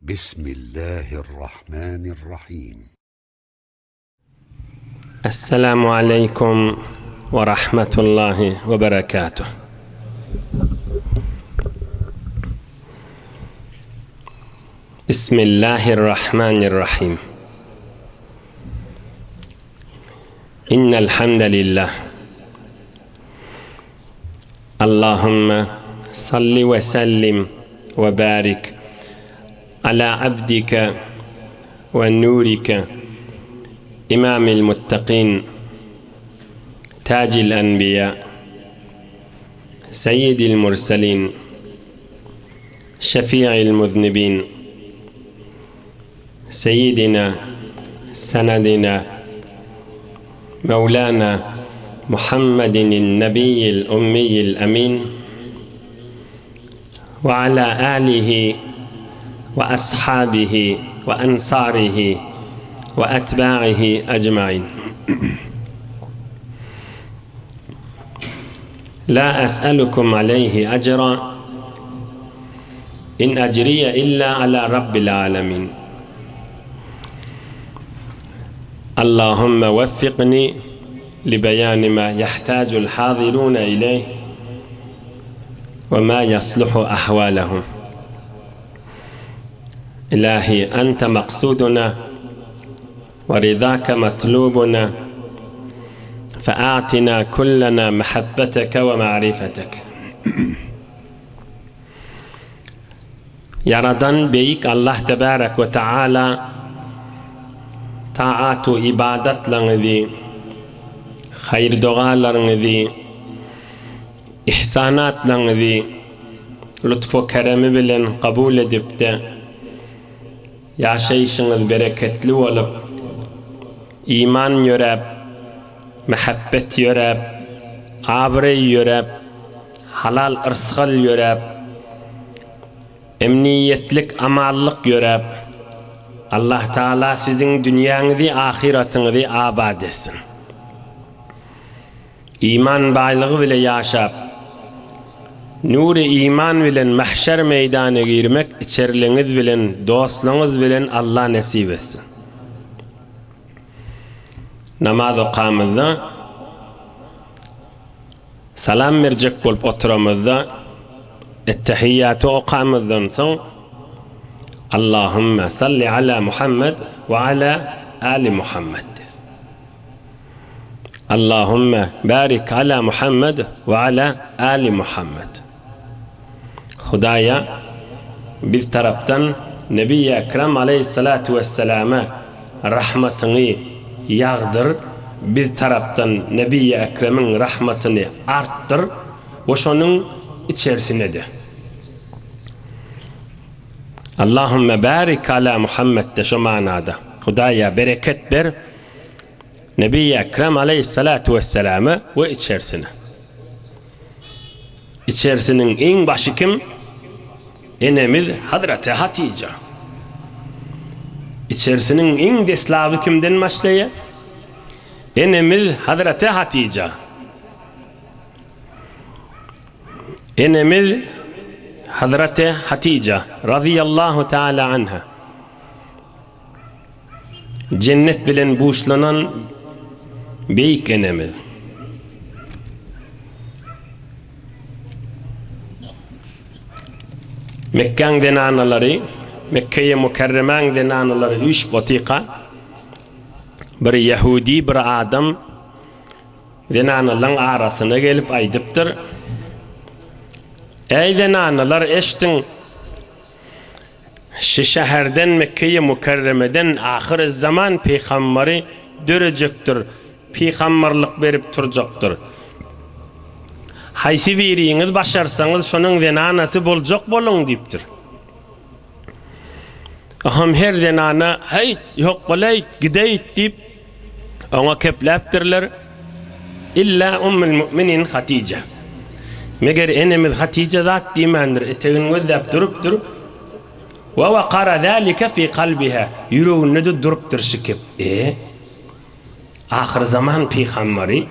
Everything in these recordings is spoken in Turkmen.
بسم الله الرحمن الرحيم السلام عليكم ورحمة الله وبركاته. بسم الله الرحمن الرحيم. إن الحمد لله اللهم صل وسلم وبارك على عبدك ونورك إمام المتقين تاج الأنبياء سيد المرسلين شفيع المذنبين سيدنا سندنا مولانا محمد النبي الأمي الأمين وعلى آله وأصحابه وأنصاره وأتباعه أجمعين لا أسألكم عليه أجرا إن أجري إلا على رب العالمين اللهم وفقني لبيان ما يحتاج الحاضرون إليه وما يصلح أحوالهم إلهي أنت مقصودنا ورضاك مطلوبنا فأعطنا كلنا محبتك ومعرفتك Ýaradan Beýik Allah Tebärek we Taala taat-u ybadatlaryňyzy, haýyr-dogalaryňyzy, ihsanatlaryňyzy lutf-u keremi bilen kabul edip-de, ýaşaýşyňyz bereketli bolup, iman ýöräp, mähebbet ýöräp, abraý ýöräp, Halal yrsgal ýöräp, Emniýetlik, amanlyk ýöräp, Allah Taala siziň dünýäňizi, ahyratyňyzy abat etsin. Iman baýlygy bile ýaşap, nury iman bilen mahşer meýdana girmek içerliňiz bilen, dostlaryňyz bilen Allah nesip etsin. Namaz okamyzda Salam berjek bolup oturamyzda, Ettehiýýaty okamyzdan soň, Allahümme salli ala Muhammed we ala ali Muhammed diýýäs. Allahümme barik ala Muhammed we ala ali Muhammed. Hudaýa biz tarapdan Nebiýi Ekrem aleýhissalatu wesselama rahmatyňy ýagdyr, biz tarapdan Nebiýi Ekremiň rahmatyny artdyr we şonuň içerisine-de. Allahümme barik ala Muhammed-de şo manada. Hudaýa bereket ber Nebiýi Ekrem aleýhissalatu wesselama we içerisine. Içerisiniň iň başy kim? Enemiz Hazreti Hatyja. Içerisiniň iň deslaby kimden başlaýar? Enemiz Hazreti Hatyja. Enemiz Hazreti Hatyja razyýallahu taala anha. Jennet bilen buşlanan beýik enemiz. Mekgäň zenanalary, Mekgeýi Mükerremäň zenanalary üýşüp otyka, bir ýehudi bir adam zenanalaryň arasyna gelip aýdypdyr, Eý zenanalar, eşdiň! Şu şäherden Mekgeýi Mükerremeden ahyrüzzaman pygambary dörejekdir, pygambarlyk berip turjakdyr. Haýsy biriňiz başarsaňyz şonuň zenanasy boljak boluň diýipdir. Oňam her zenana Häýt, ýok bolaýt, gideýt diýip, oňa kepläpdirler. Illa Ummul Mu'minin Hatije. Meger enemiz Hatije zat diýmändir, etegini gözläp durupdyr. Wa waqara zalika fi kalbiha. Ýüreginde-de durupdyr şu kep. E, ahyrzaman pygambary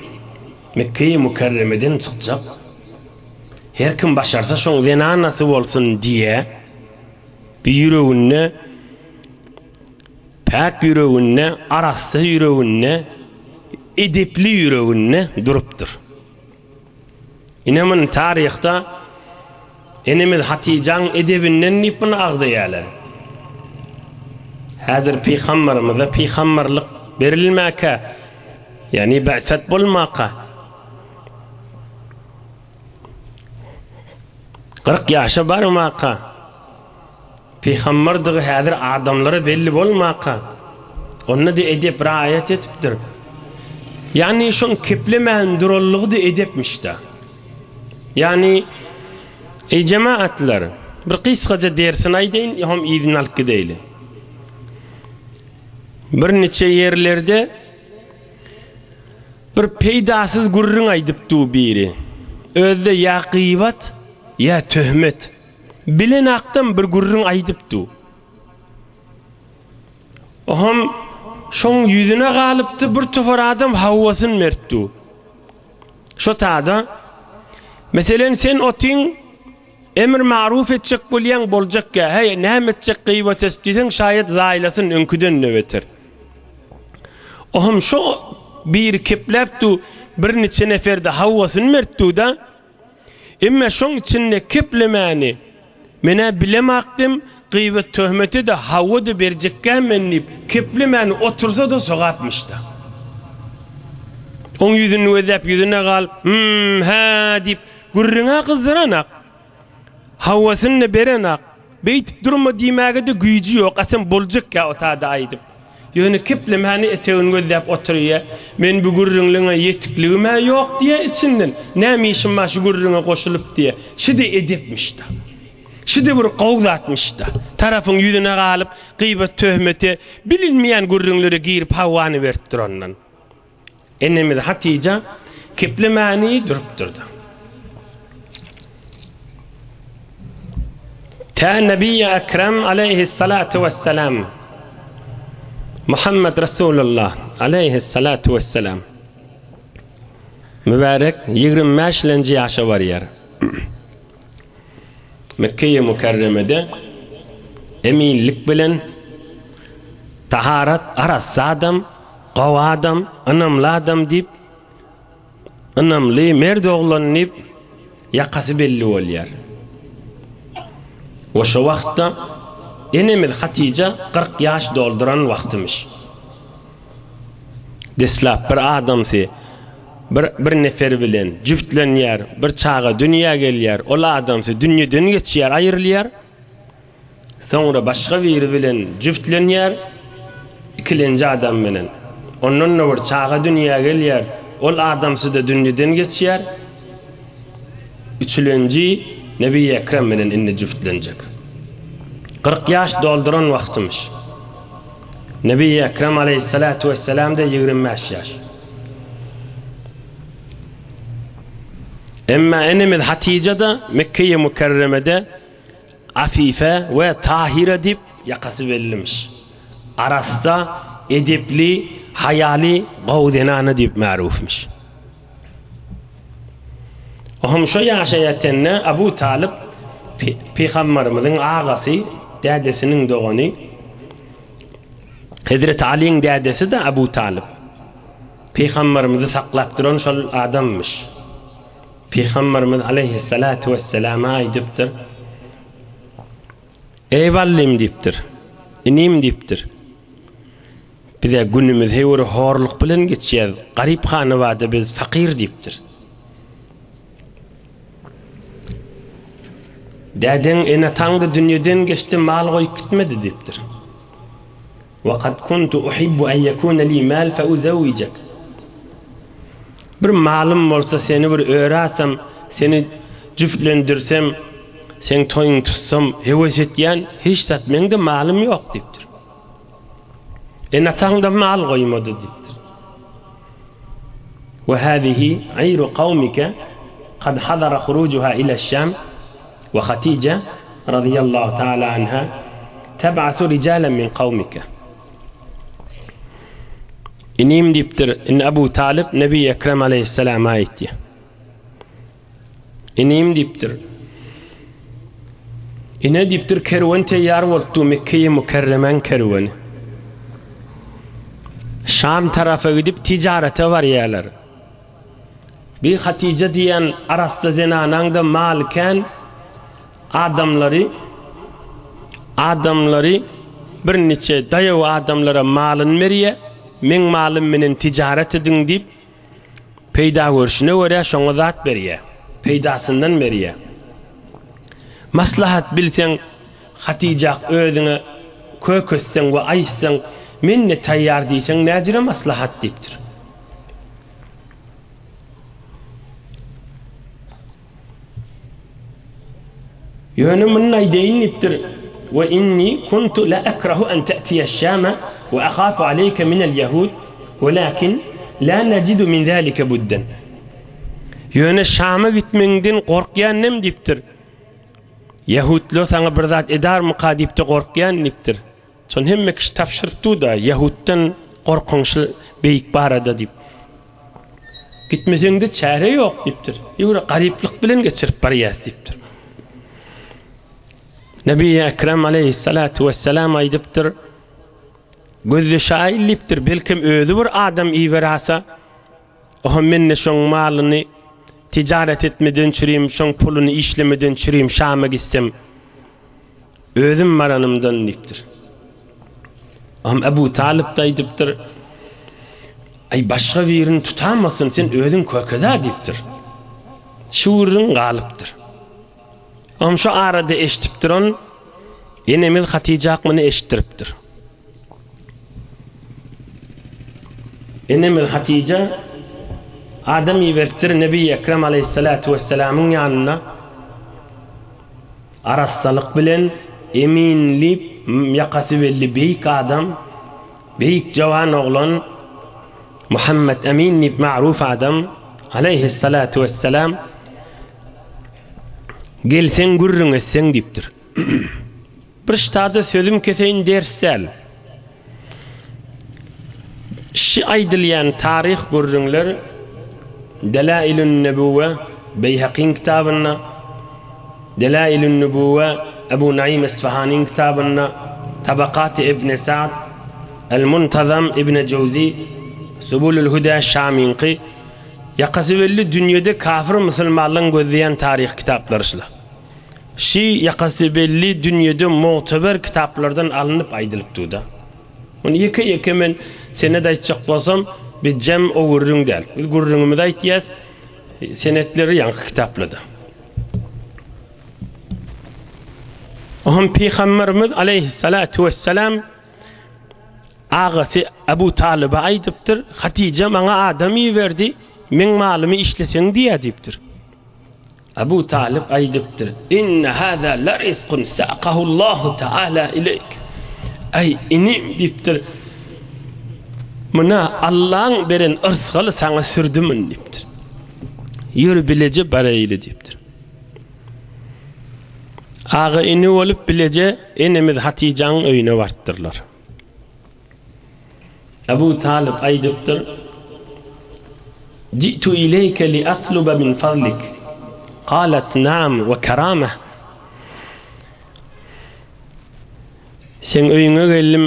Mekgeýi Mükerremeden çykjak. Her kim başarsa şoň zenanasy bolsun diýe. Bir ýüreginde päk ýüreginde, arassa ýüreginde, edepli ýüreginde durupdyr. Ine muny taryhda enemiz Hatyjaň edebinden diýip muny agzaýarlar. Häzir pygamberimize pygamberlik berilmäkä, ýagny bäset bolmaka 40 ýaşa barmaka Pygamberdygy häzir adamlara belli bolmaka, onda-da edep raýat edipdir. Ýagny şoň keplemän duranlygy-da edepmiş-dä. Ýagny, eý jemagatlar, bir gysgaja dersini aýdaýyn, ýoham yzyny alyp gideýli. Bir niçe ýerlerde bir peýdasyz gürrüň aýdyp dur biri. Özde ýa gybat, ýa töhmet. Bilenakdan bir gürrüň aýdyp du. Oham şoň ýüzüne galypdy bir topar adam hawwasyn berip du. Şo tada meselen sen otyň emr maruf etjek bolýaň boljak ýa heý näme etjek gybat et diýseň şaýat zaýlasyn öňküden de beter. Oham şo biri kepläp du bir niçe neferde hawwasyn berip du da. Emme şoň içinde keplemäni men-ä bilemakdym, gybat-töhmete-de hawa-da berjekgä men diýip, keplemäni otursa-da sogapmyş-da. Oň ýüzüni gözläp ýüzüne galyp, Hüm, hä diýip, gürrüň-ä gyzdyranak. Hawasyny-da berenak. Beýdip durma diýmäge-de güýji ýok, asam boljak-ä o tada aýdyp. Ýöne keplemäni etegini gözläp oturýa. Men bu gürrüňliňe ýetikligim-ä ýok diýýä içinden. Näme işim bar şu gürrüňe goşulyp diýýä. Şi-de edepmiş-da. Şi-de bir gowy zatmyş-da. Tarapyň ýüzüne galyp, gybat-töhmete, bilinmeýän gürrüňlere girip hawany berip durandan. Enemiz Hatyja keplemäni durupdyr-da. Tä Nebiýi Ekrem aleýhissalatu wessalam Muhammed Resulullah aleýhissalatu wessalam mübärek 25 lenji ýaşa barýar. Mekgeýi Mükerremede eminlik bilen taharat arassa adam Gowy adam, ynamly adam diýip, ynamly, mert oglan diýip, ýakasy belli bolýar. We şo wagtda enemiz Hatyja 40 ýaş dolduran wagtymyş. Deslap bir adamsy bir bir nefer bilen jübtlenýär, bir çaga dünýä gelýär, ol adamsy dünýeden geçýär, aýrylýar. Soňra başga biri bilen jübtlenýär, ikilenji adam bilen. Ondan-da bir çaga dünýä gelýär, ol adamsy-da dünýeden geçýär. Üçülenji Nebi Ekrem bilen indi jübtlenjek. 40 ýaş dolduran wagtymyş. Nebi Ekrem aleýhissalatu wesselam-da 25 ýaş. Emma enemiz Hatyja-da Mekge-i Mükerremede Afife we Tahyra diýip ýakasy bellimiş. Arassa, edepli, haýaly, gowy zenana diýip marufmyş. Ohm şo ýaşa ýetende Abu Talyp pygambarymyzyň agasy, dädesiniň dogany, Hezreti Alyň dädesi-de Abu Talyp. Pygambarymyzy saklap duran şol adammyş. Pygamberimiz aleýhissalatu wesselama aýdypdyr, Eý ballym diýipdir, inim diýipdir. Bize günümiz höwür horluk bilen geçýär, garyp hanabada biz fakyr diýipdir. Dädeň ene-ataň-da dünýeden geçdi, mal goýup gitmedi diýipdir. Wa kad kuntu uhibbu an yakuna li mal fa uzawwijak. Bir malym bolsa seni bir öre atsam, seni jübtlendirsem, seň toýuňy tutsam, höwes etýän, hiç zat meň-de malym ýok diýipdir. Ene-ataň-da mal goýmady diýipdir. Wa hazihi ayru kawmike kad hadara hurujuha ila Şam wa Hatija radiyallahu taala anha teb'asu rijalan min kawmike. Inim diýipdir, indi Abu Talyp Nebi Ekrem aleýhissalama aýtýar. Inim diýipdir. Ine diýipdir, kerwen teýýar bolupdy, Mekgeýi Mükerremäň kerweni. Şam tarapa gidip tijarete barýarlar. Bir Hatyja diýen arassa zenanaň-da maly kän, adamlary adamlary birniçe daýaw adamlara malyny berýär, meň malym menen tijaret ediň diýip, Peýda görşüne görä şoňa zat berýär. Peýdasyndan berýär. Maslahat bilseň, Hatyjak özüňe kök etseň we aýtsaň, men-de taýýar diýseň näjüre maslahat diýipdir. Ýöne muny aýdaýyn diýipdir, We inni kuntu la akrahu an ta'tiya aş-Şama we ahafu aleyke minel ýahud, welakin la najidu min zalika buddan. Ýöne Şama gitmegiňden gorkýan nem diýipdir. Ýahudlar saňa bir zat edarmyka diýip-de gorkýan diýipdir. Şony hemme kişi tabşyrypdy-da, Ýahuddan gorkuň şu beýik barada diýip. Gitmeseň-de çäre ýok diýipdir. Ýöne garyplyk bilen geçirip barýas diýipdir. Nebi Ekrem aleyhissalatu vesselam aýdypdyr. Gözde şaýyl diýipdir, belkem özi bir adam iberasa, oha men-de şoň malyny tijaret etmeden çürim, şoň puluny işlemeden çürim, Şama gitsem. Özüm baranymdan diýipdir. Am Ebu Talyp-da aýdypdyr, Aý, başga birini tutamasyn, sen özüň kökeda diýipdir. Şu gürrüň galypdyr. Am şu arada eşidipdir ony, enemiz Hatyjak muny eşitdiripdir. Enemiz Hatyja adam iberipdir Nebi Ekrem aleýhissalatu wessalamyň ýanyna. Arassalyk bilen eminli ýakasy belli beýik adam, beýik jawan oglan Muhammet Emin diýip ma'ruf adam aleýhissalatu wessalam gelseň gürrüň etseň diýipdir. Bir ştada sözüm keseýin ders däl. Şi aýdylýan taryh gürrüňler Delailün Nebuwe Beýhakyň kitabynda, Delailün Nubuwe Ebu Naim Esfahanyň kitabynda, Tabakaty Ibn Sa'd, El Muntazam Ibn Jewzi, Subulül Huda Şamyňky, ýakasy belli dünýede kafir musulmanlaryň gözleýän taryh kitaplary şular. Şi ýakasy belli dünýede mugteber kitaplardan alnyp aýdylypdyda. Muny ýeke-ýeke men senet aýtjak bolsam, bi jem o gürrüň däl. Biz gürrüňimizi aýtýas, senetleri ýaňky kitaplada. Ohm Pygamberimiz aleýhissalatu wessalam agasy Abu Talyba aýdypdyr, Hatija maňa adam iberdi, meň malymy işleseň diýýär diýipdir. Abu Talyp aýdypdyr, Inne haza larizkun saqahullahu taala ileýk. Aý, inim diýipdir, Muna Allaň beren yrsgaly saňa sürdi muny diýipdir. Ýör bileje baraýly diýipdir. Aga-ini bolup bileje enemiz Hatyjaň öýüne barypdyrlar. Abu Talyp aýdypdyr, Ji'tu ileýke li atluba min fadlik. Galat naam we karamah. Seň öýüňe geldim,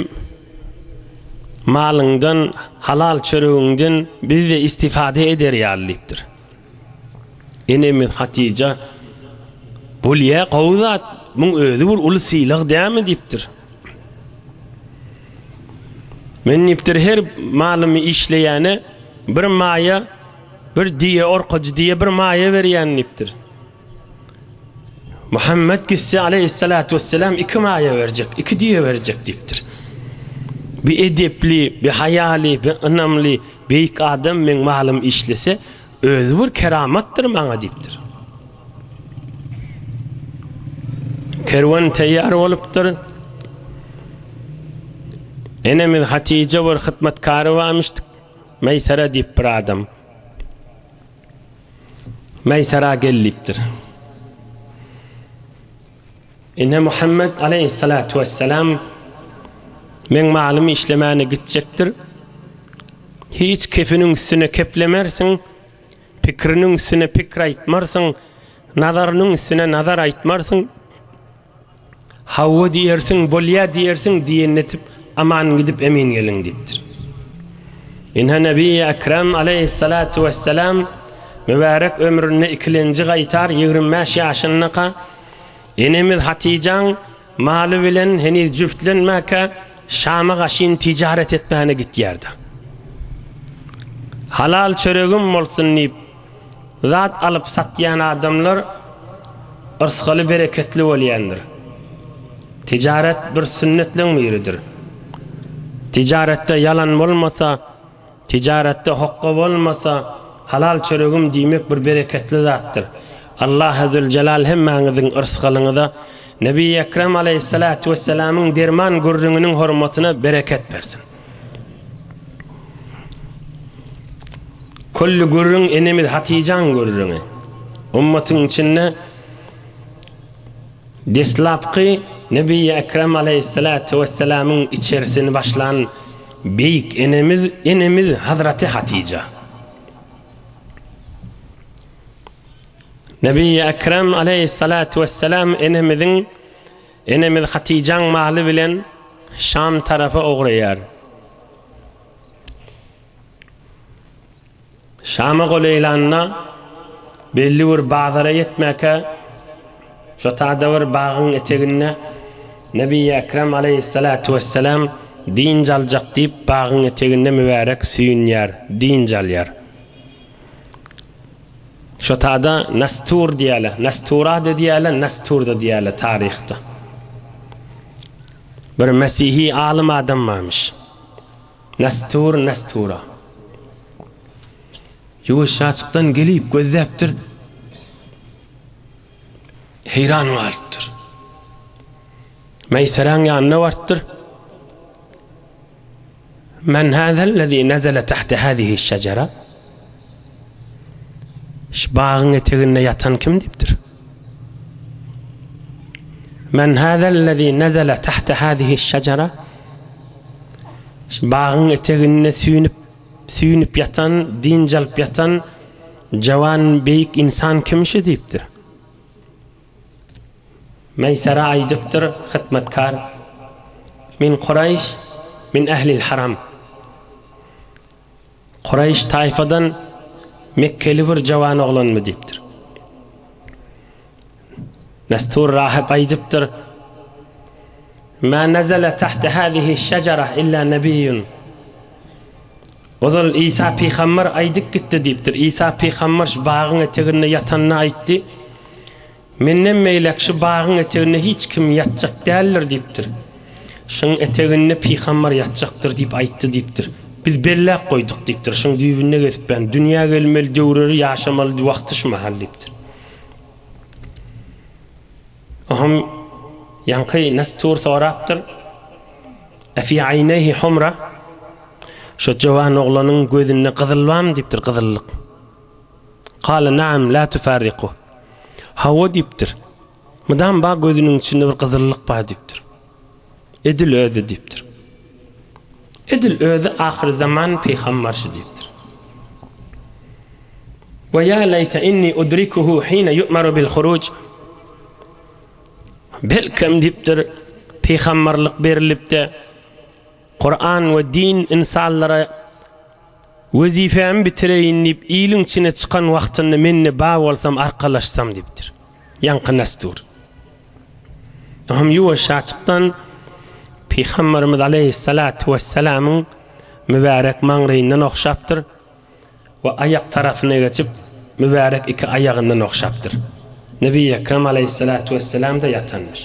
malyňdan, halal çöregiňden biz-de istifade eder ýaly diýipdir. Enemiz Hatyja, Bolýa, gowy zat, muň özi bir uly sylag dämi diýipdir. Men diýipdir, her malymy işleýäne bir maýa, bir diýe orkajy diýe bir maýa berýän diýipdir. Muhammet gitse aleyhissalatu vesselam iki maýa berjek, iki diýe berjek diýipdir. Bir edepli, bir haýaly, bir ynamly beýik adam meň malym işlese, özi bir keramatdyr maňa diýipdir. Kerwen teýýar bolupdyr. Enemiz Hatyja bir hytmatkary barmyşdyk. Meýsere diýip bir adam. Meýsera gel diýipdir. Ine Muhammet aleyhissalatu vesselam meň malym işlemäne gitjekdir. Hiç kefiniň üstüne keplemersiň. Pikriniň üstüne pikir aýtmarsyň, nazarynyň üstüne nazar aýtmarsyň. Hawa diýersiň, bolýa diýersiň diýenini etip, aman gidip emin geliň diýipdir. Ynha Nebi-i Ekrem aleýhissalatu wessalam mübärek ömründe ikilenji gaýtar 25 ýaşyndaka enemiz Hatyjaň maly bilen heniz jübtlenmäkä Şama gaşyn tijaret etmäne gitýärdi. Halal çöregim bolsun diýip zat alyp satýan adamlar yrsgaly bereketli bolýandyr. Tijaret bir sünnetleň biridir. Tijaretde ýalan bolmasa, tijaretde hokga bolmasa, halal çöregim diýmek bir bereketli zatdyr. Allahy Züljelal hemmäňiziň yrsgalyňyza Nebi Ekrem aleýhissalatu wessalamyň derman gürrüňiniň hormatyna bereket bersin. Külli gürrüň enemiz Hatyjaň gürrüňi. Ummatyň içinde deslapky Nebi Ekrem aleýhissalatu wessalamyň içerisini başlan beýik enemiz, enemiz Hazraty Hatyja. Nebi Ekrem aleýhissalatu wessalam enemiziň enemiz Hatyjaň maly bilen Şam tarapa ugraýar. Şama golaýlanda belli bir bazara ýetmäkä şo tada bir bagyň eteginde Nebi Ekrem aleýhissalatu wessalam dynç aljak diýip bagyň eteginde mübärek süýünýär, dynç alýar. Şo tada Nastur diýýärler. Nastura-da diýýärler, Nastur-da diýýärler taryhda. Bir mesihi alym adam barmyş. Nastur, Nastura. Ýuwaşjaçykdan gelip gözläpdir. Heýran galypdyr. Meýseräň ýanyna barypdyr. Men hâzellezî nezele tahte hâzihi'ş-şejere? Şu bagyň eteginde ýatan kim diýipdir. Men hâzellezî nezele tahte hâzihi'ş-şejere? Şu bagyň eteginde süýnüp, süýnüp ýatan, dynç alyp ýatan jawan beýik ynsan kimşi diýipdir. Meýsere aýdypdyr, Hytmatkar, Min Kuraýş, min ählil haram. Kuraýş taýfadan mekgeli bir jawan oglanmy diýipdir. Nestur rahyp aýdypdyr, Ma nazala tahta hazihi şejara illa nebiýun. Ozal Isa pygamber aýdyp gitdi diýipdir. Isa pygamber şu bagyň eteginde ýatanda aýtdy. Menden beýläk şu bagyň eteginde hiç kim ýatjak däldir diýipdir. Şuň eteginde pygamber ýatjakdyr diýip aýtdy diýipdir. Biz belläp goýduk diýipdir. Şuň düýbünde gezip ben dünýä gelmeli döwreri ýaşamaly wagty şu mahal diýipdir. Oham ýaňky Nestur sorapdyr. Efi aýneýhi humra? Şo jowan oglanyň gözünde gyzyl barmy diýipdir, gyzyllyk. Kale naam la tufarriku. Hawa diýipdir. Mydam bar gözüniň içinde bir gyzyllyk bar diýipdir. Edil özi diýipdir. Edil özi ahyr zaman pygambarşy diýipdir. Ve ya leyte inni udrikuhu hine yu'maru bil huruj. Belkem diýipdir, pygamberlik berilip-de, Kuran we din ynsanlara wezipemi bitireýin diýip iliň içine çykan wagtynda men-de bar bolsam arkalaşsam diýipdir. Ýaňky Nestur. Oňam ýuwaşjaçykdan Pygamberimiz aleýhissalatu wessalamyň mübärek maňryýyndan ogşapdyr. We aýak tarapyna geçip, mübärek iki aýagyndan ogşapdyr. Nebi Ekrem aleýhissalatu wesselam-da ýatanmyş.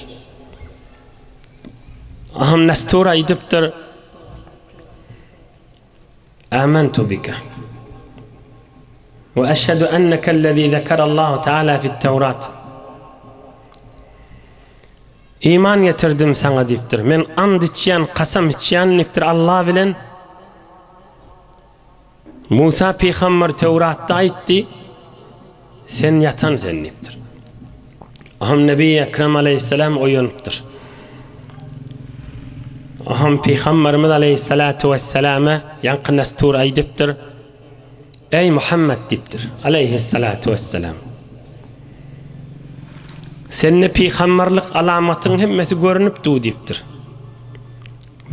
Aham Nestur aýdypdyr, Amantu bika. We eşhedü enneke ellezî zekerallahu teâlâ fi't-Tevrat. Iman getirdim saňa diýipdir. Men and içýän, kasam içýän diýipdir Allah bilen. Musa pygamber Töwratda aýtdy, Sen ýatan sen diýipdir. Aham Nebi Ekrem aleýhissalam oýanypdyr. Aham pygamberimiz aleýhissalatu wessalama ýaňky Nestur aýdypdyr. Eý Muhammed diýipdir, aleýhissalatu wessalam. Sende pygamberlik alamatyň hemmesi görünip dur diýipdir.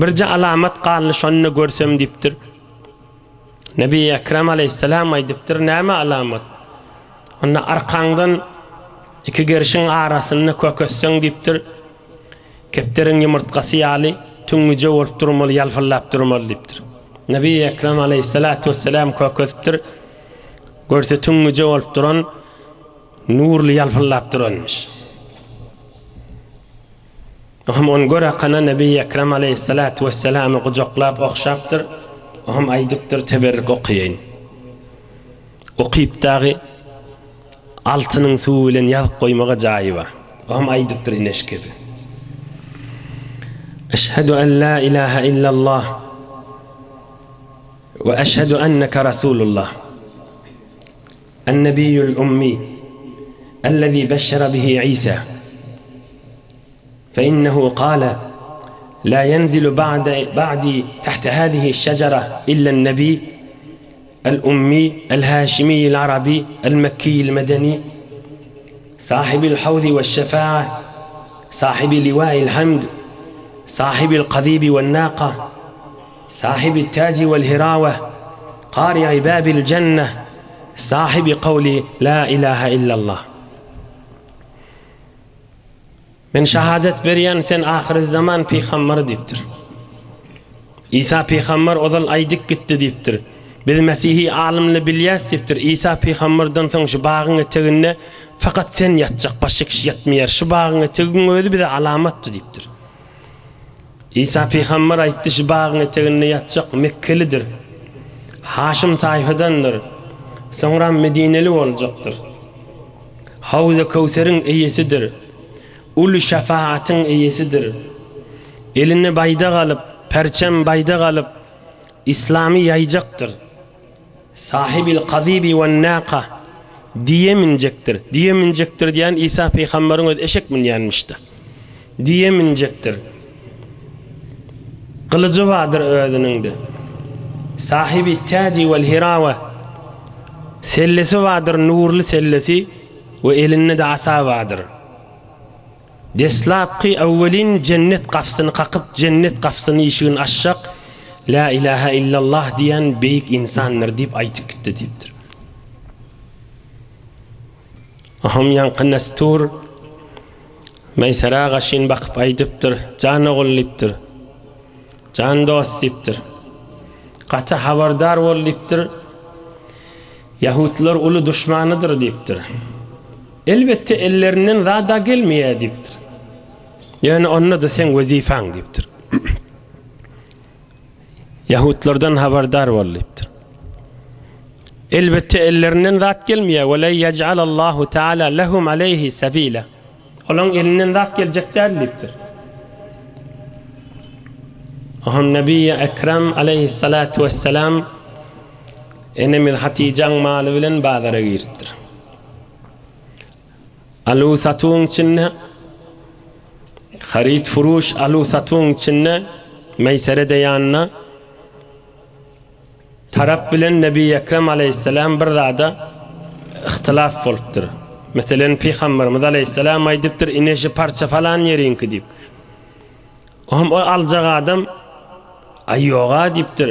Birje alamat galdy şony görsem diýipdir. Nebi Ekrem aleýhissalam aýdypdyr, näme alamat? Onda arkaňdan iki gerşiň arasynda köketseň diýipdir. Kepderiň ýumurtgasy ýaly tüňňüje bolup durmaly, ýalpyldap durmaly diýipdir. Nebi Ekrem aleýhissalatu wessalam kökezipdir. Görse tüňňüje bolup duran nurly ýalpyldap duranmyş. Ohm ony görakana Nebi Ekrem aleýhissalatu wesselamy gujaklap ogşapdyr. Ohm aýdypdyr, Teberrik okaýaýyn. Okyp dagy altynyň suwy bilen ýazyp goýmaga jaýy bar. Ohm aýdypdyr ineşkesi. Eşhedü en la ilahe illallah we eşhedü enneke rasulullah. En-nebiyyul ummi ellezî beşşere bihi İsa. Fe innehu kâle la yenzilu ba'de ba'di tahte hâzihi şecere illen-nebi el-ummi el-hâşimiyyil arabi el-mekkiyyil medeni sahibil havzi ve'ş-şefâ'e sahibi livâ'il hamd sahibil kazibi ve'n-nâka sahibi taci vel-hirâve qâri'i bâbil cenneh sahibi kavli lâ ilâhe illallah. Men şahadat berýän sen ahyrzaman pygambary diýipdir. Isa pygamber ozal aýdyp gitdi diýipdir. Biz mesihi alymly bilýäs diýipdir. Isa pygamberden soň şu bagyň eteginde fakat sen ýatjak başga kişi ýatmaýar. Şu bagyň etegiň özi bize alamatdy diýipdir. Isa pygamber aýtdy şu bagyň eteginde ýatjak Mekgelidir. Haşym taýfadandyr. Soňram Medineli boljakdyr. Howzy Köwseriň eýesidir. Uly şefaatyň eýesidir. Eline baýdak alyp, perçem baýdak alyp, Yslamy ýaýjakdyr. Sahibil kazibi wen-naka, Düýe münjekdir. Düýe münjekdir diýen Isa pygamberiň özi eşek münýänmişdi. Düýe münjekdir. Gylyjy bardyr özüniňde. Sahibi täji wel hirawe, Sellesi bardyr nurly sellesi we elinde-de asa bardyr. Deslapky awwelin jennet gapysyny kakyp jennet gapysyny işigini açjak La ilahe illallah diýen beýik ynsandyr diýip aýdyp gitdi diýipdir. Aham ýaňky Nestur Meýsera gaşyn bakyp aýdypdyr, Jan ogul diýipdir. Jan dost diýipdir. Gaty habardar bol diýipdir. Ýahutlar uly duşmanydyr diýipdir. Elbetde ellerinden zada gelmeýär diýipdir. Ýöne onda-da seň wezipäň diýipdir. Ýahutlardan habardar bol diýipdir. Elbetde ellerinden zat gelmeýär. Ve le yec'alallahu taala lehum aleyhi sebila. Olaň elinden zat geljek däl diýipdir. Oham Nebi Ekrem aleyhissalatu vesselam enemiz Hatijaň maly bilen bazara giripdir. Aluw-satuwyň içinde, haryt-furuş aluw-satuwyň içinde Meýsere-de ýanynda tarap bilen Nebi Ekrem aleýhissalam bir zada yhtylaf bolupdyr. Meselen, Pygamberimiz aleýhissalam aýdypdyr, ine şu parça falan ýeriňki diýip. Ohm ol aljak adam, Aý ýoga diýipdir.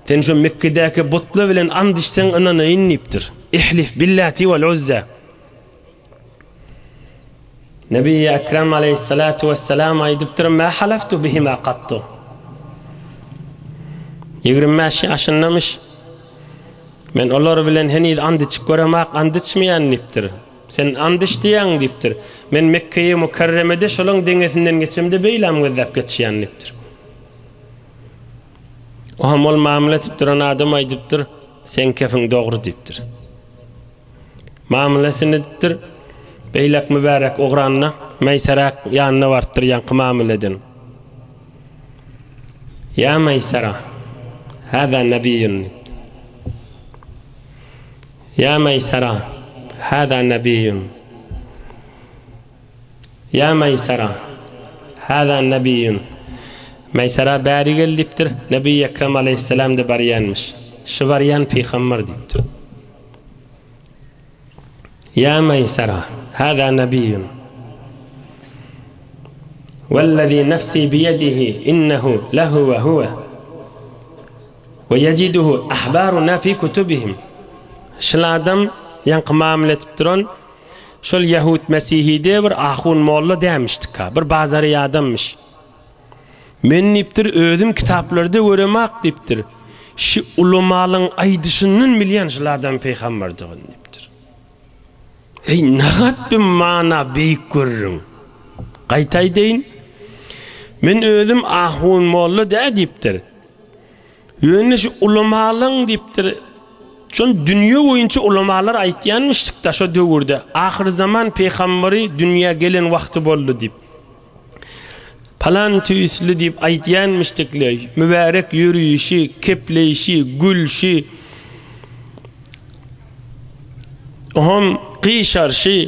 Sen şu Mekgedäki butla bilen and içseň ynanaýyn diýipdir. Ihlif billati wal uzza. Nebi Ekrem aleyhissalatu vesselam aýdypdyr, Ma halaftu bihima kattu. 25 ýaşyndamyş. Men olar bilen heniz and içip göremak, and içmeýän diýipdir. Sen and iç diýýäň diýipdir. Men Mekgeýi Mükerremede şolaň deňesinden geçemde beýläm gözläp geçýän diýipdir. Oňam ol mamla etip duran adam aýdypdyr, Seň kefiň dogry diýipdir. Mamlasyny edipdir. Beýläk mübärek ugranda Meýseräk ýanyna barypdyr ýaňky mamla eden. Ýa Meýsera, hâzâ nebiýun diýipdir. Ýa Meýsera, hâzâ nebiýun. Ýa Meýsera, hâzâ nebiýun. Meýsera bäri gel diýipdir. Nebi Ekrem aleýhissalam-da barýanmyş. Şu barýan pygamber diýipdir. Ýa Meýsera, hâzâ nebiýun. Wellezî nefsî biyedihi innehu lehuve huve we yeciduhu ahbaruna fi kutubihim. Şul adam ýaňky mamla etip duran şol ýahud mesihide bir ahun molla dämişdika, bir bazary adammyş. Men diýipdir, özüm kitaplarda göremak diýipdir. Şi ulamalyň aýdyşyndan bilýän şul adam pygamberdigini diýipdir. Eý, nahat bir mana beýik görüriň. Gaýta aýdaýyn. Men özüm ahun molla dä diýipdir. Ýöne şu ulamalyň diýipdir. Şol dünýe boýunça ulamalar aýtýanmyşdykda şo döwürde ahyrzaman pygamberi dünýä gelen wagty boldy diýip. Palan tüýsli diýip aýtýanmyşdykle mübärek ýörüşi, kepleýşi, gülşi, Oňam gyşarşy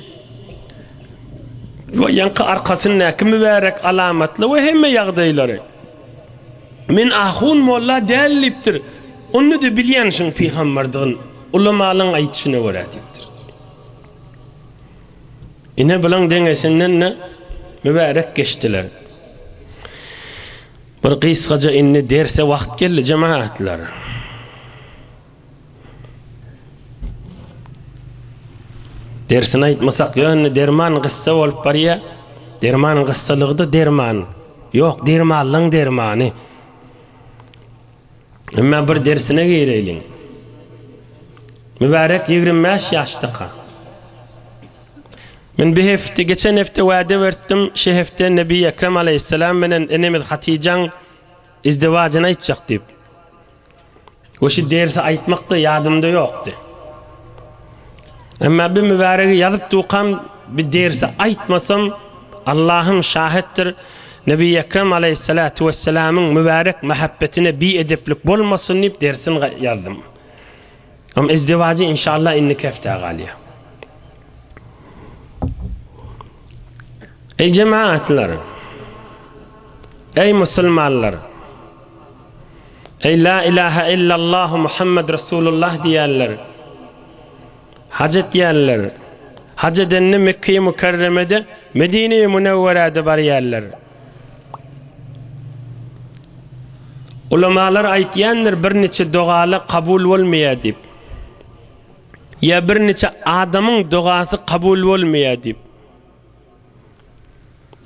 we ýaňky arkasyndaky mübärek alamatly we hemme ýagdaýlary. Men ahun molla däl diýipdir. Onda-da bilýän şuň pygamberdigini, ulamalyň aýdyşyna görä diýipdir. Ine bulaň deňesinden-de mübärek geçdiler. Bir gysgaja indi derse wagt geldi jemagatlar. Dersini aýtmasak ýöne derman gyssa bolup barýa. Derman gyssalygy-da derman. Ýok, dermanlyň dermany. Emma bir dersine gireýliň. Mübärek 25 ýaşdaka. Men bir hepde, geçen hepde wada berdim, şu hepde Nebi Ekrem aleýhissalam bilen enemiz Hatyjaň izdewajyny aýtjak diýip. We şu dersi aýtmak-da ýadymda ýokdy. Emma bir mübäregi ýazyp dukam, bir dersi aýtmasam, Allahym şahitdir, Nebi Ekrem aleýhissalatu wessalamyň mübärek mähebbetine biedeplik bolmasyn diýip dersin ýazdym. Am izdewajy inşallah indiki hepdä galýar. Eý jemaatlar! Eý musulmanlar! Eý la ilaha illallah Muhammed Resulullah diýenler! Haj etýänler! Haj edende Mekge-i Mükerremede, Medine-i Münewwerede barýarlar. Ulamalar aýtýandyr birniçe dogalar kabul bolmaýar diýip. Ýa birniçe adamyň dogasy kabul bolmaýar diýip.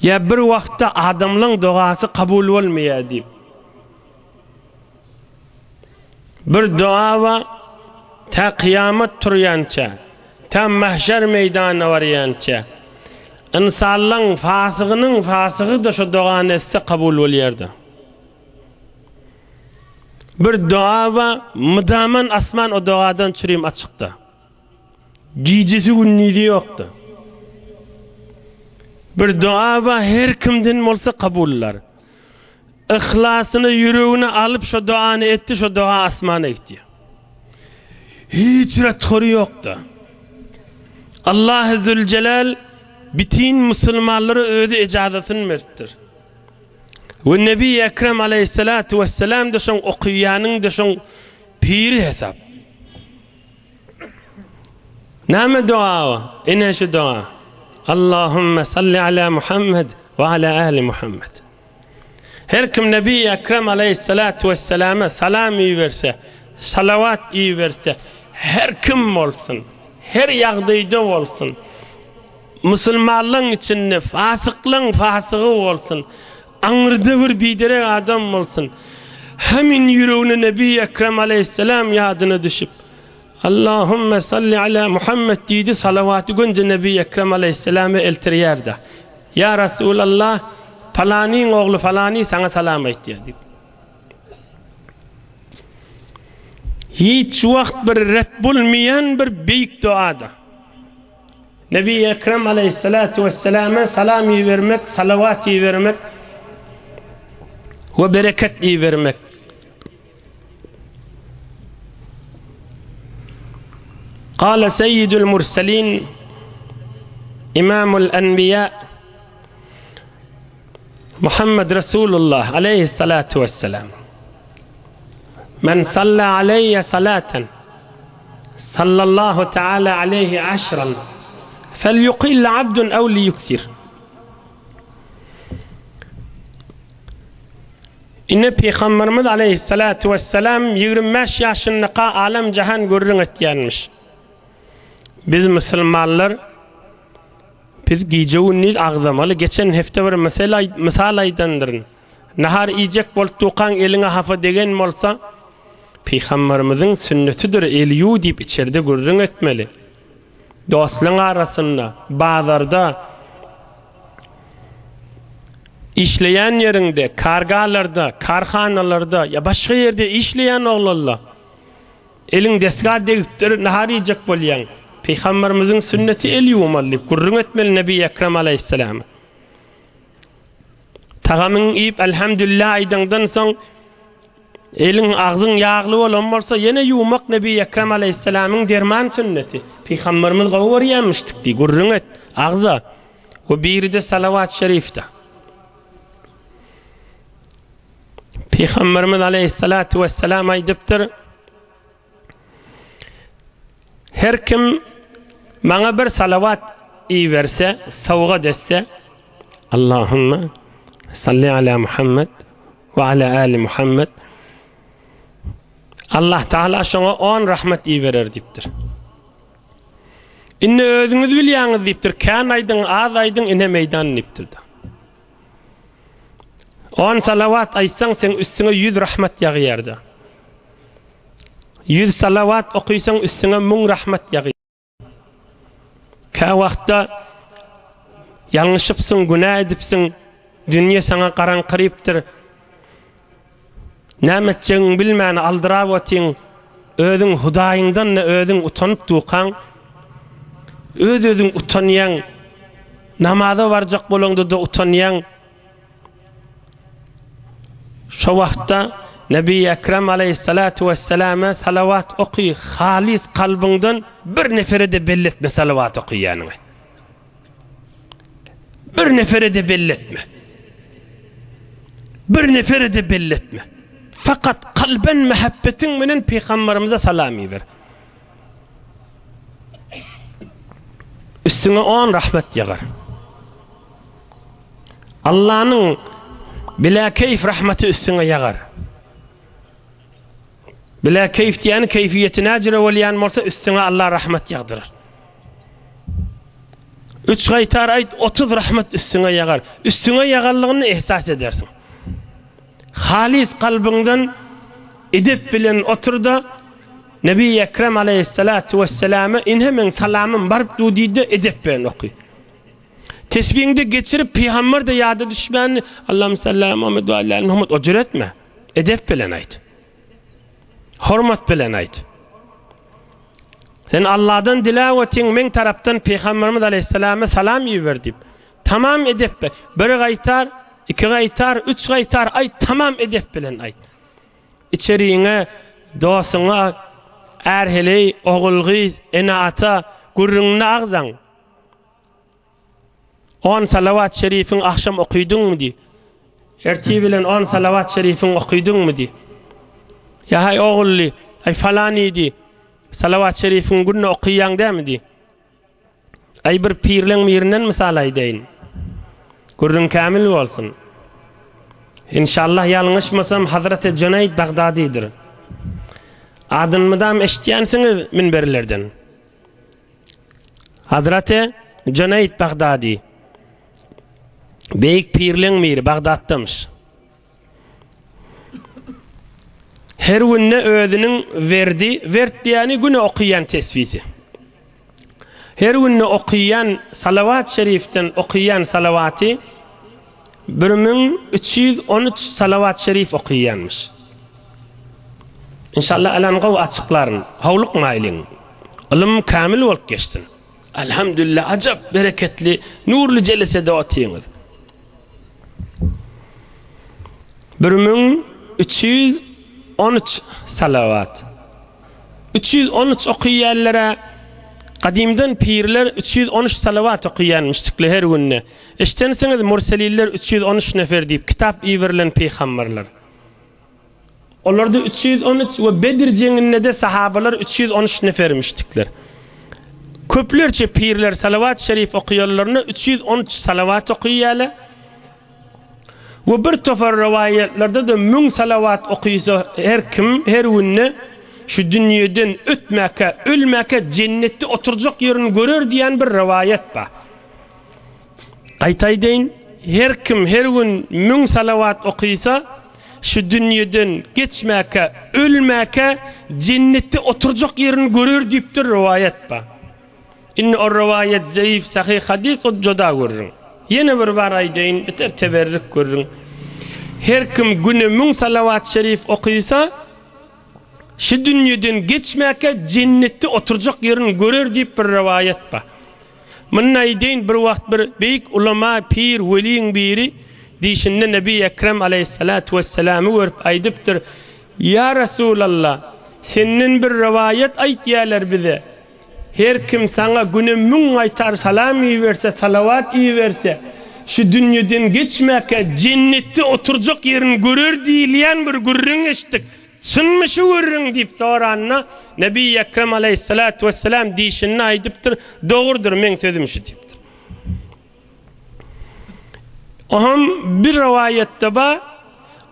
Ýa bir wagtda adamlaň dogasy kabul bolmaýar diýip. Bir doga bar, tä kyýamat turýança, tä mahşer meýdanyna barýança, ynsanlaň fasygynyň fasygy-da şo dogany etse kabul bolýar-da. Bir doga bar, mydaman asman o dogadan çürim açykda. Gijesi gündizi ýokdy. Bir doga bar her kimden bolsa kabullar. Yhlasyny ýüregine alyp şo dogany etdi şo doga asmana gitýär. Hiç rethory ýokdy. Allah Zülcelal bitin musulmanlara özi ejazatyny beripdir. We Nebi Ekrem aleyhissalatu vesselam da şoň okuýanyň da şoň piri hesap. Näme doga o? Ine şu doga. Allahümme salli ala Muhammed we ala ahli Muhammed. Her kim Nebi Ekrem aleyhissalatu vesselama salam iberse, salawat iberse, her kim bolsun, her ýagdaýda bolsun, musulmanlaryň içinde fasyklaryň fasygy bolsun, aňyrda bir biderek adam bolsun, hemin ýüregine Nebi Ekrem aleyhissalam ýadyna düşüp, Allahümme salli ala Muhammed diýdi, salawaty gönje Nebi Ekrem aleýhissalama eltirýär-de. Ýa Rasulallah, palanyň ogly falany saňa salam aýtýar diýip. Hiç wagt bir ret bolmaýan bir beýik duada. Nebi Ekrem aleýhissalatu wesselama salam ibermek, salawat ibermek we bereket ibermek. Kale seyyidül murselin imamul enbiya Muhammed Resulullah aleyhissalatu vesselam Men salla aleyye salaten sallallahu teala aleyhi aşran fel yukille abdun ev li yuksir. Ine Pygamberimiz aleýhissalatu wessalam 25 ýaşyndaka alem-jahan gürrüň etýänmiş. Biz musulmanlar biz gije-gündiz agzamaly. Geçen hepde bir mysal aýdandyryn. Nahar iýjek bolup dukaň eliňe hapa degen bolsa, Pygamberimiziň sünnetidir el ýuw diýip içerde gürrüň etmeli. Dostlaň arasynda, bazarda, işleýän ýeriňde, kargalarda, karhanalarda ýa başga ýerde işleýän oglanla eliň desga degipdir, nahar iýjek bolýaň. Pygamberimiziň sünneti el ýuwmaly diýip gürrüň etmeli Nebi Ekrem alaýhyssalama. Tagamyňy iýip Elhamdülillah aýdaňdan soň eliň agzyň ýagly bolan bolsa ýene ýuwmak Nebi Ekrem aleýhissalamyň derman sünneti. Pygamberimiz gowy görýänmişdik diý, gürrüň et, agza. We biride salawat şerifde. Pygamberimiz aleýhissalatu wessalam aýdypdyr, Her kim maňa bir salawat iberse, sowgat etse, Allahümme salli ala Muhammed we ala ali Muhammed Allah Taala şoňa on rahmet iberer diýipdir. Indi özüňiz bilýäňiz diýipdir. Kän aýdyň, az aýdyň, ine meýdan diýipdir. On salawat aýtsaň, seň üstüňe 100 rahmet ýagýar-da. Ýüz salawat okysaň üstüňe müň rahmat ýagyr. Kä wagtda ýalňyşypsyň, günä edipsiň, dünýe saňa garaňkyrypdyr. Näme etjegiňi bilmän aldyrap otyň, özüň Hudaýyňdan-da özüň utanyp dukaň, öz-özüň utanýaň, namaza barjak bolaňda-da utanýaň. Şo wagtda Nebi Ekrem aleýhissalatu wesselama salawat oky, halys kalbyňdan bir nefere-de belli etme salawat okaýanyňy. Bir nefere-de belli etme. Bir nefere-de belli etme. Fakat kalben mähebbetiň bilen pygamberimize salam iber. Üstüňe on rahmet ýagar. Allanyň biläkeýf rahmaty üstüňe ýagar. Biläkeýf diýýäni keýfiýeti näjüre bolýan bolsa üstüňe Allah rahmat ýagdyrar. Üç gaýtar aýt, 30 rahmat üstüňe ýagar. Üstüňe ýaganlygyny ehsas edersiň. Halys kalbyňdan edep bilen otur-da, Nebi Ekrem aleýhissalatu wesselama ine meň salamym baryp dur diý-de edep bilen oky. Tesbiňde geçirip pygamber-de ýada düşmänini Allahümme salli ala Muhammed we ala ali Muhammed o jür etme. Edep bilen aýt. Hormat bilen aýt. Sen Allahdan diläp otyň meň tarapdan pygamberimiz aleýhissalama salam iber diýip. Tamam edep be. Bir gaýtar, iki gaýtar, üç gaýtar aýt tamam edep bilen aýt. Içeriňe, dostuňa, är-heleý, ogul-gyz, ene-ata gürrüňini agzaň. On salawat şerifiň agşam okydyňmy diý. Ertir bilen on salawat şerifiň okydyňmy diý. Ýa haý ogully, aý falany diý. Salawat şerifiň günde okyýaň dämi diý. Aý bir pirleň birinden mysal aýdaýyn. Gürrüň kämil bolsun. Inşallah ýalňyşmasam Hazreti Junayd Bagdadydyr. Adyny mydam eşitýänsiňiz minberlerden. Hazreti Junayd Bagdady beýik pirleň biri Bagdatdamyş. Her günde özüniň werdi, wert diýýäni güne okaýan tesbisi. Her günde okaýan salawat şerifden okaýan salawaty 1313 salawat şerif okaýanmyş. Inşallah alan gowy açyklaryn. Howlukmaýlyň. Ylym kamil bolup geçsin. Elhamdülillah ajap bereketli nurly jelesede otyňyz. 1313 salawat. 313 okaýanlara gadymdan pirler 313 salawat okaýanmyşdykly her günde. Eşdensiňiz murseliller 313 nefer diýip kitap iberilen pygamberler. Olarda 313 we Bedir jeňinde-de sahabalar 313 nefermişdikler. Köplerçe pirler salawat şerif okaýanlarynda 313 salawat okaýarlar. We bir topar rowaýatlarda-da müň salawat okysa her kim her günde şu dünýeden ötmäkä, ölmäkä jennetde oturjak ýerini görer diýen bir rowaýat bar. Gaýta aýdaýyn, her kim her gün müň salawat okysa, şu dünýeden geçmäkä, ölmäkä jennetde oturjak ýerini görer diýipdir rowaýat bar. Indi ol rowaýat zeýif, sahyh hadys ol juda gürrüň. Ýene bir bar aýdaýyn, beter teberrik gürrüň. Her kim güne müň salawat şerif okysa, şu dünýeden geçmäkä jennetde oturjak ýerini görer diýip bir rowaýat bar. Muny aýdaýyn, bir wagt bir beýik ulama, pir, weliň biri dişinde Nebi Ekrem aleýhissalatu wesselamy görüp aýdypdyr, Ýa Resulallah, senden bir rowaýat aýtýarlar bize. Her kim saňa güne müň gaýtar salam iberse, salawat iberse, şu dünýeden geçmäkä jennetde oturjak ýerini görer diýilýän bir gürrüň eşitdik. Çynmy şu gürrüň diýip soranda, Nebi Ekrem aleýhissalatu wesselam diýşinde aýdypdyr, Dogrudyr, meň sözüm şu diýipdir. Oňam bir rowaýatda bar,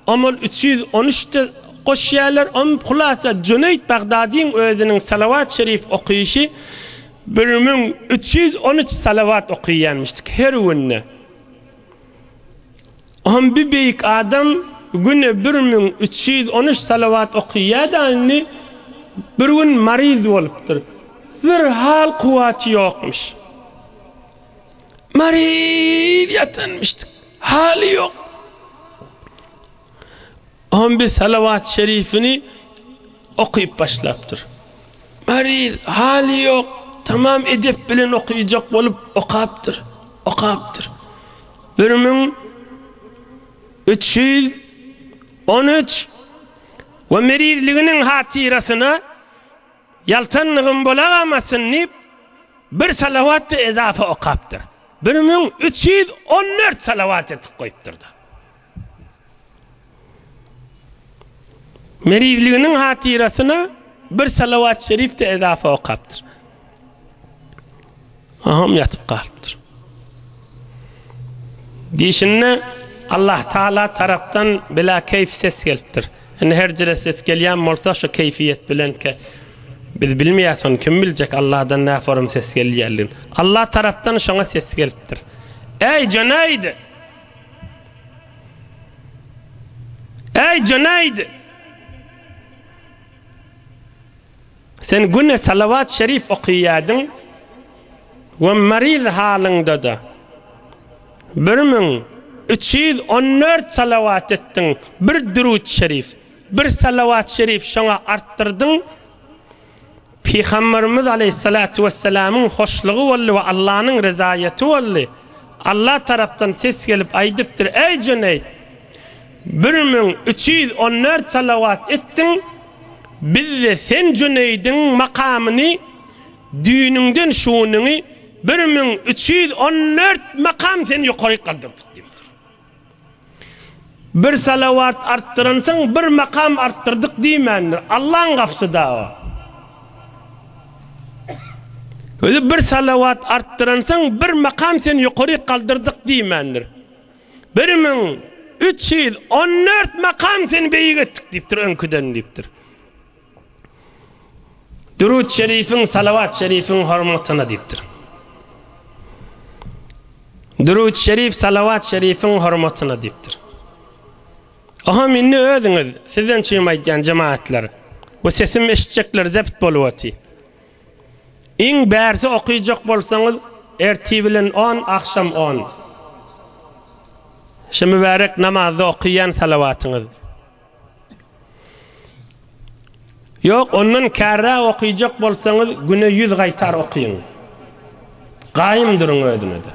Omul 313-de goşýarlar, om hulasa Jüneýt Bagdadyň özüniň salawat şerif okyşy 1313 salawat okyýanmyşdyk her günde. Om bir beýik adam güne 1313 salawat okyýar-da indi bir gün maryz bolupdyr. Bir hal kuwwaty ýokmuş. Maryz ýatanmyşdyk. Haly ýok. On bir salawat şerifini okyp başlapdyr. Maryz, haly ýok. Tamam edep bilen okyjak bolup okapdyr. Okapdyr. 1313 we merizliginiň hatyrasyna Ýaltanlygym bolagamasyn diýip, bir salawat-da ezafa okapdyr. 1314 salawat etip goýupdyr-da. Merizliginiň hatyrasyna bir salawat şerif-de ezafa okapdyr. Aham ýatyp galypdyr. Diýşinde Allah Taala tarapdan bila keýf ses gelipdir. Indi her jere ses gelýän bolsa şu keýfiýet bilen ke biz bilmeýäs ony kim biljek Allahdan nä forum ses gelýänligini. Allah tarapdan şoňa ses gelipdir. Eý Junaýd! Eý Junaýd! Sen güne salawat şerif okyýadyň we maryz halyňda-da 1314 salawat etdiň, bir durut şerif, bir salawat şerif şoňa artdyrdyň, Pygamberimiz aleýhissalatu wessalamyň hoşlugy boldy we Allanyň rezaýaty boldy. Allah tarapdan ses gelip aýdypdyr, Eý Jüneýt! 1314 salawat etdiň, Biz-de sen Jüneýdiň makamyny düýnüňden şu günüňi 1314 makam seni ýokaryk galdyrdyk diýipdir. Bir salawat artdyransyň bir makam artdyrdyk diýmändir. Allaň gapysy-da o. Özi bir salawat artdyransyň bir makam seni ýokaryk galdyrdyk diýmändir. 1314 makam seni beýik etdik diýipdir öňküden diýipdir. Durut şerifiň, salawat şerifiň hormatyna diýipdir. Durut şerif, salawat şerifiň hormatyna diýipdir. Oha indi özüňiz, sizden çüým aýdýan jemaatlar we sesim eşitjekler zept bolup oty. Iň bärsi okyjak bolsaňyz ertir bilen on agşam on. Şu mübärek namazda okyýan salawatyňyz. Ýok ondan kärräk okyjak bolsaňyz güne ýüz gaýtar okyň. Gaýym duruň özüňize.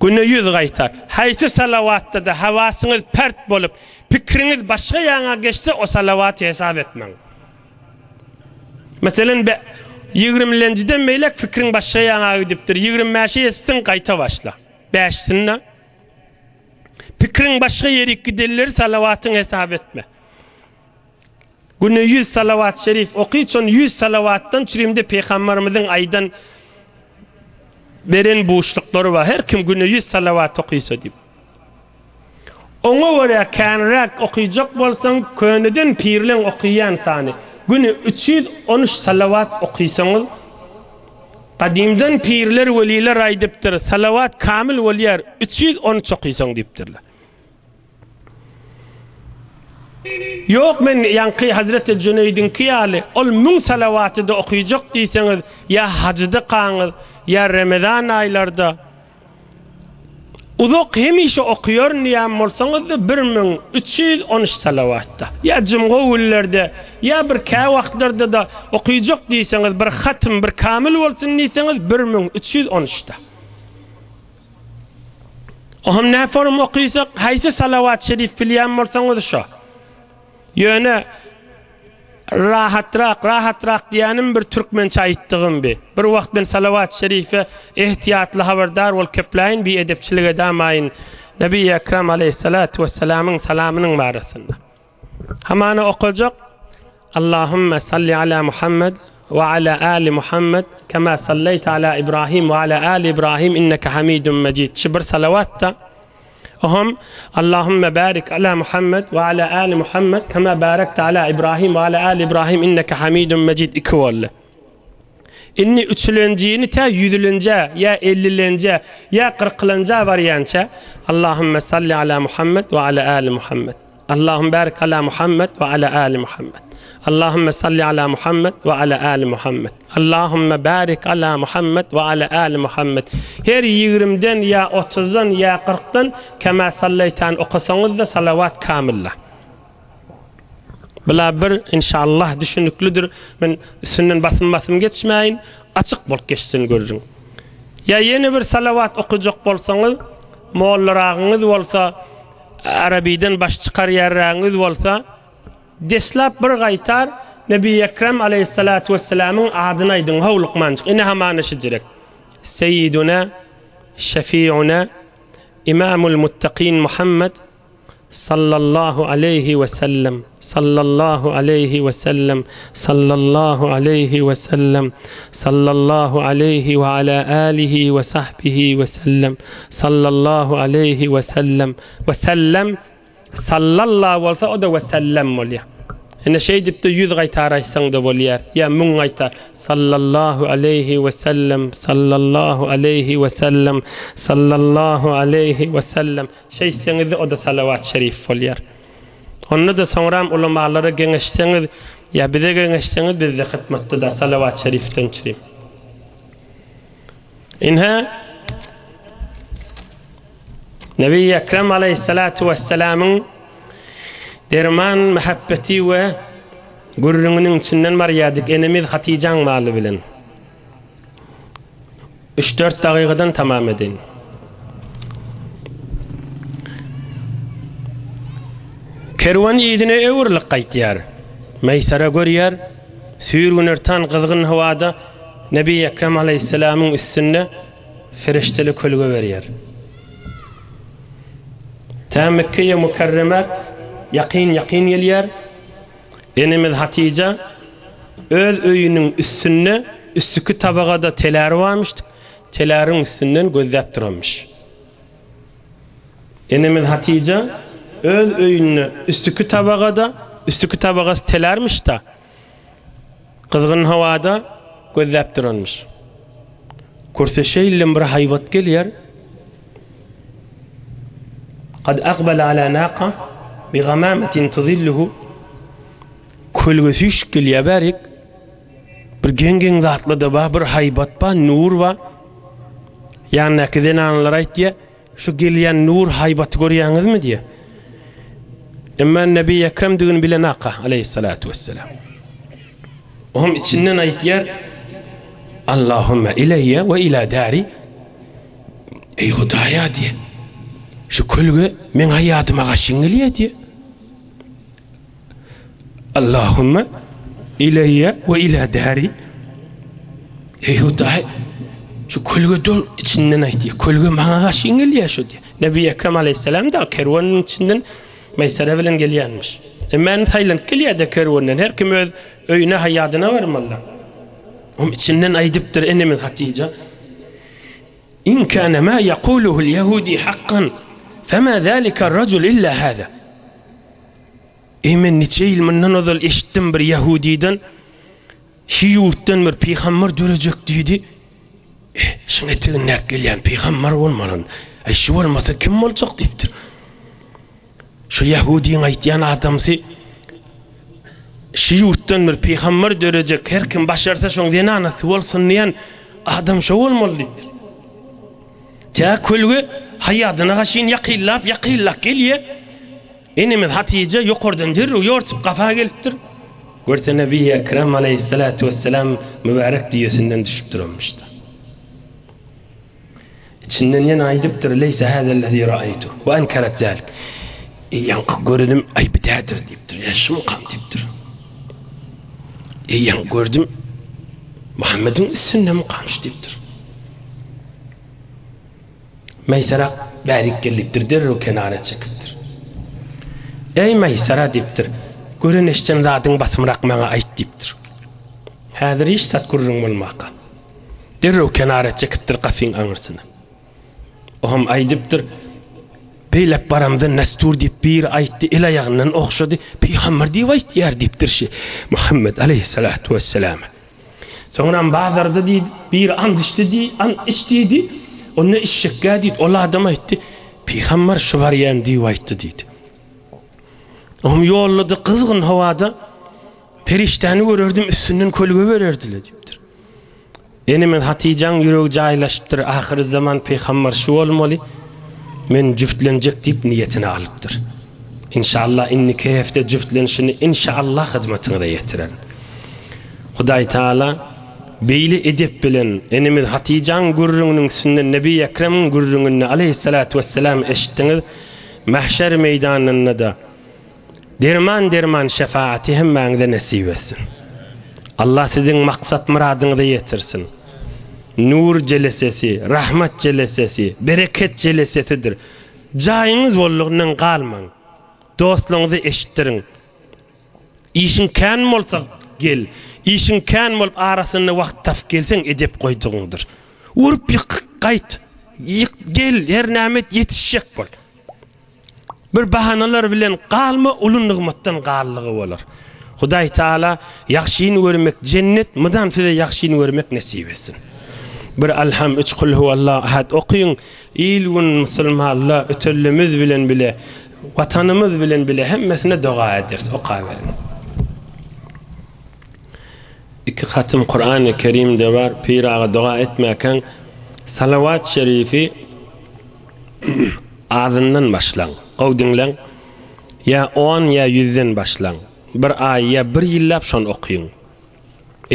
Güne ýüz gaýtar. Haýsy salawatda-da hawasyňyz pert bolup, pikiriňiz başga ýaňa geçse o salawaty hesap etmäň. Meselem, be, ýigrimlenjiden beýläk pikiriň başga ýaňa gidipdir. Ýigrim bäşe ýetipsiň, gaýta başla. Bäşisinde pikiriň başga ýerik gidenleri salawatyň hesap etme. Güne ýüz salawat şerif oky, şon ýüz salawatdan çürimde Pygamberimiziň aýdan beren buşluklary bar. Her kim güne ýüz salawat okysa diýip. Oňa görä känräk okyjak bolsaň köneden pirleň okyýan sany güni 313 salawat okysaňyz gadymdan pirler weliler aýdypdyr salawat kamil bolýar 313 okysaň diýipdirler. Ýok men ýaňky Hazreti Jüneýdiňki ýaly ol müň salawaty-da okyjak diýseňiz ýa hajyda kaňyz ýa remezan aýlarda uzak hemişe okaýaryn diýýän bolsaňyz-da 1313 salawatda ýa jumga günlerde ýa bir käwagtlarda-da okyjak diýseňiz bir hatym bir kamil bolsun diýseňiz 1313-de. Oham nä forum okysak haýsy salawat şerif bilýän bolsaňyz şo. Ýöne rahatrak, rahatrak diýýänim bir türkmençe aýtdygym bi. Bir wagt men salawat şerife ehtiyatly habardar bolup kepläýin bi edepçilik edamaýyn Nebi Ekrem aleýhissalatu wessalamyň salamynyň barasynda. Hamana okajak Allahümme salli ala Muhammed we ala ali Muhammed kema salleýte ala Ibrahim we ala ali Ibrahim inneke hamidun mejid. Şu bir salawatda Oham Allahümme barik ala Muhammed we ala ali Muhammed kema barakte ala Ibrahim we ala ali Ibrahim inneke hamidun mejid iki boldy. Indi üçülenjini tä ýüzülenjä ýa ellilenjä ýa kyrkylanja barýança Allahümme salli ala Muhammed we ala ali Muhammed. Allahümme barik ala Muhammed we ala ali Muhammed. Allahümme salli ala Muhammed we ala ali Muhammed. Allahümme barik ala Muhammed we ala ali Muhammed. Her ýigrimden ýa otuzdan ýa kyrkdan kema salleýtan okasaňyz-da salawat kamylla. Bula bir inşallah düşüniklidir. Men üstünden basym basym geçmäýin. Açyk bolup geçsin gürrüň. Ýa ýene bir salawat okajak bolsaňyz, mollaragyňyz bolsa, arabiden baş çykarýarragyňyz bolsa, deslap bir gaýtar Nebi Ekrem aleýhissalatu wessalamyň adyny aýdyň howlukmanjyk. Ine hamana şijirek. Seýiduna, Şefiuna, Imamul Muttakin Muhammed Sallallahu aleýhi we sellem Sallallahu aleýhi we sellem Sallallahu aleýhi we sellem Sallallahu aleýhi we ala alihi we sahbihi we sellem Sallallahu aleýhi we sellem we sellem Sallallah bolsa o-da we sellem bolýar. Ine şeýdip-de ýüz gaýtar aýtsaň-da bolýar, ýa müň gaýtar. Sallallahu aleýhi we sellem Sallallahu aleýhi we sellem Sallallahu aleýhi we sellem Şeýtseňiz-de o-da salawat şerif bolýar. Onda-da soňram ulamalara geňeşseňiz ýa bize geňeşseňiz bizde hytmatda-da salawat şerifden çürim. Inhä Nebi Ekrem aleýhissalatu wessalamyň derman mähebbeti we gürrüňiniň içinden barýardyk enemiz Hatyjaň maly bilen. Üç-dört dagygadan tamam edeýin. Kerwen yzyna öwrülip gaýtýar. Meýsara görýär, süýr günortan gyzgyn howada Nebi Ekrem aleýhissalamyň üstünde ferişdeli kölge berýär. Tä Mekgeýe Mükerremä ýakyn-ýakyn gelýär. Enemiz Hatyja öz öýüniň üstünde üstüki tabagada teläri barmyşdyk, teläriň üstünden gözläp duranmyş. Enemiz Hatyja öz öýünde üstüki tabagada, üstüki tabagasy telärmiş-da, gyzgyn howada gözläp duranmyş. Görse şeýle bir haýbat gelýär. Kad akbala ala naqa bi gamametin tuzilluhu Kölge süýşüp gelýär bärik. Bir geň-geň zatlar-da bar, bir haýbat bar, nur bar. Ýanyndaky zenanlar aýtýar, şu gelýän nur haýbaty görýäňizmi diýýär. Emma Nebi Ekremdigini bilen aka, aleýhissalatu wesselam. Oňam içinden aýtýar, Allahümme ileýe we ila dari. Eý Hudaýa diýe. Şu kölge meň haýatyma gaşyn gelýär diýe. Allahümme ileýe we ila dari. Eý Hudaý, şu kölge dur içinden aýtýar. Kölge maňa gaşyn gelýär şu diýe. Nebi Ekrem aleýhissalam da kerweniň içinden Meýsere bilen gelýänmiş. Emma indi saýlanyp gelýär-de kerwenden. Her kim öz öýüne, haýadyna barmaly. Onuň içinden aýdypdyr enemiz Hatyja, In kana ma yaquluhul yahudi hakkan. Fema zalika rajul illa hada. Eý men niçe ýyl mundan ozal eşitdim bir ýahudiden, şu ýurtdan bir pygamber dörejek diýdi. Eh, şuň etegindäki gelýän pygamber bolmaly. Eý şu bolmasa kim boljak diýipdir. Şu ýahudyň aýtýan adamsy şu ýurtdan bir pygamber dörejek, her kim başarsa şoň zenanasy bolsun diýen adam şo bolmaly diýipdir. Tä kölge haýadyna gaşyn ýakynlap, ýakynlap gelýär. Enemiz Hatyja ýokardan derrew ýortup gapa gelipdir. Görse Nebi Ekrem aleýhissalatu wessalam mübärek düýesinden düşüp duranmyşdy. Içinden ýene aýdypdyr, Leýse hâzellezî ra'eýtu we enkeret zâlik. Eý, ýaňky görenim aý bi dädir diýipdir. Ýa şumykam diýipdir. Eý, ýaňky gördüm Muhammediň üstündemikam şu diýipdir. Meýsara bärik gel diýipdir, derrew kenara çekipdir. Eý, Meýsara diýipdir, gören-eşiden zadyňy basymrak maňa aýt diýipdir. Häzir hiç zat gürrüň bolmaka. Derrew kenara çekipdir gapyň aňyrsyna. Oňam aýdypdyr, Beýläk baramda Nestur diýip biri aýtdy, el-aýagyndan ogşady, pygamber diýip aýtýar diýipdir şi Muhammet aleýhissalatu wesselama. Soňram bazarda diýdi, biri and içdi diý, and iç diýdi. Onda içjekgä diýdi, ol adam aýtdy, pygamber şu barýan diýip aýtdy diýdi. Oňam ýollady gyzgyn howada perişdäni görerdim, üstünden kölge bererdiler diýipdir. Enemiz Hatyjaň ýüregi jaýlaşypdyr, ahyry zaman pygamber şu bolmaly, men jübtlenjek diýip niýetine alypdyr. Inşallah indiki hepde jübtlenişini inşallah hyzmatyňyza ýetirerin. Hudaý Taala beýle edep bilen enemiz Hatyjaň gürrüňiniň üstünden Nebi Ekremiň gürrüňini aleýhissalatu wesselam eşitdiňiz, mahşer meýdanynda-da Derman-derman şefaaty hemmäňize nesip etsin. Allah siziň maksat-myradyňyza ýetirsin. Nur jelesesi, rahmat jelesesi, bereket jelesesidir. Jaýyňyz bollugyndan galmaň. Dostlaryňyza eşitdiriň. Işiň kän bolsa gel. Işiň kän bolup arasynda wagt tapyp gelseň edep goýdugyňdyr. Urup ýykyk gaýt. Ýyk gel, her näme et ýetişjek bol. Bir bahanalar bilen galma uly nygmatdan galdygy bolar. Hudaý Taala ýagşyny görmek jennet mydam size ýagşyny görmek nesip etsin. Bir Alham üç kul huwallahu ahad okyň il gün musulmanla ötellimiz bilen bile watanymyz bilen bile hemmesine doga ederis okaberiň. Iki hatym Kurany Kerimde bar pir aga doga etmäkäň salawat şerifi Azyndan başlaň. Gowy diňläň. Ýa on, ýa ýüzden başlaň. Bir aý, ýa bir ýyllap şony okyň.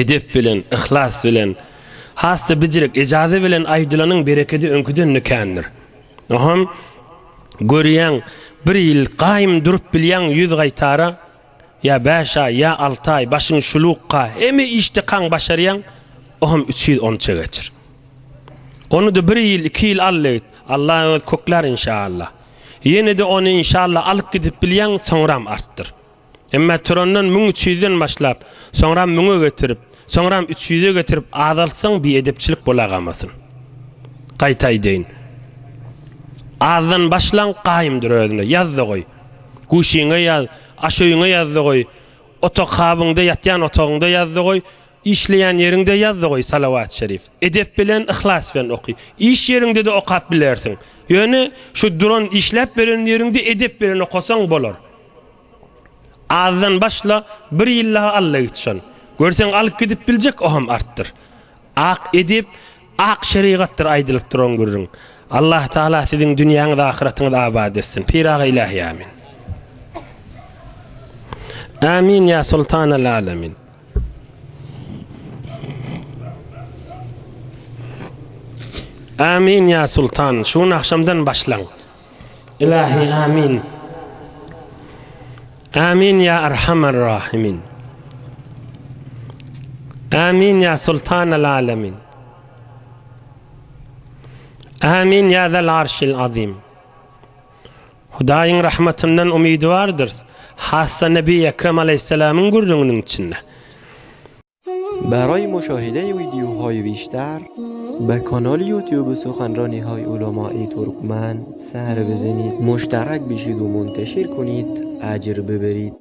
Edep bilen, yhlas bilen, has-da bijirek, ejaza bilen aýdylanyň berekedi öňküden-de kändir. Oňam görýäň, bir ýyl gaýym durup bilýäň ýüz gaýtara, ýa bäş aý, ýa alty aý başyň şulukka, hemme işde kaň başarýaň, oňam 310-ça geçir. Ony-da bir ýyl, iki ýyl al degit. Allah öz köklär inşallah. Ýene-de ony inşallah alyp gidip bilýäň, soňram artdyr. Emma turandan 1300-den başlap, soňram müňe getirip, soňram üç ýüze getirip azaltsaň biedepçilik bolagamasyn. Gaýta aýdaýyn. Azdan başlaň gaýymdyr özüne. Ýaz-da goý. Guşyňa ýaz, aşöýüňe ýaz-da goý, otag gabyňda ýatýan otagyňda ýaz-da goý. Işleýän ýeriňde ýaz-da goý salawat şerif. Edep bilen, yhlas bilen oky. Iş ýeriňde-de okap bilersiň. Ýöne şu duran işläp beren ýeriňde edep bilen okasaň bolar. Azdan başla, bir ýyl daha alla git şon. Görseň alyp gidip biljek oham artdyr. Ak edep, ak şerigatdyr aýdylyp duran gürrüň. Allah Taala siziň dünýäňiz ahyratyňyz abat etsin. Pir aga ilahi amin. Amin ya sultanal alemin. Amin ya sultan. Şu gün akşamdan başlaň. Ilahi amin. Amin ya erhamer rahimin. Amin ya sultanal alemin. Amin ya zel arşil azim. Hudaýyň rahmatyndan umydy bardyr. Hassa Nebi Ekrem aleýhissalamyň gürrüňiniň içinde. برای مشاهده ویدیوهای بیشتر. به کانال یوتیوب سخنرانی های علمای ترکمن سر بزنید، مشترک بشید و منتشر کنید، اجر ببرید.